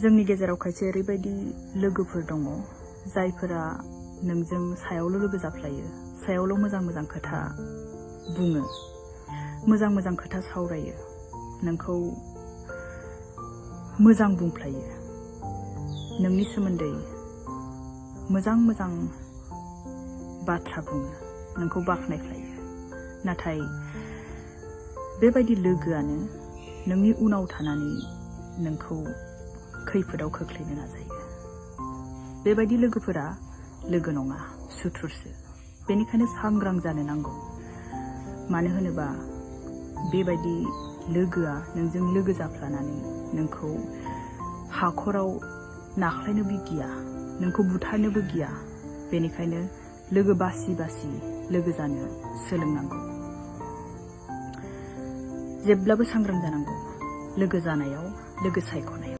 जोंनि गेजेराव खायसे ओरैबायदि लोगोफोर दङ जायफोरा नोंजों सायावल' लोगो जाफ्लायो, सायावल' मोजां मोजां खोथा बुङो, मोजां मोजां खोथा सावरायो, नोंखौ मोजां बुंफ्लायो, नोंनि सोमोन्दै मोजां मोजां बाथ्रा बुङो, नोंखौ बाख्नायफ्लायो। नाथाय बेबायदि लोगोआनो नोंनि उनाव थानानै नोंखौ खैफोदाव खोख्लैनो नाजायो। बेबायदि लोगोफोरा लोगो नङा, सुथुरसो। बेनिखायनो सांग्रां जानो नांगौ। मानो होनोबा बेबायदि लोगोआ नोंजों लोगो जाफ्लानानै नोंखौ हाखराव नाख्लायनोबो गिया, नोंखौ बुथारनोबो गिया। बेनिखायनो लोगो बासि बासि लोगो जानो सोलोंनांगौ। जेब्लाबो सांग्रां जानांगौ लोगो जानायाव, लोगो सायख'नायाव।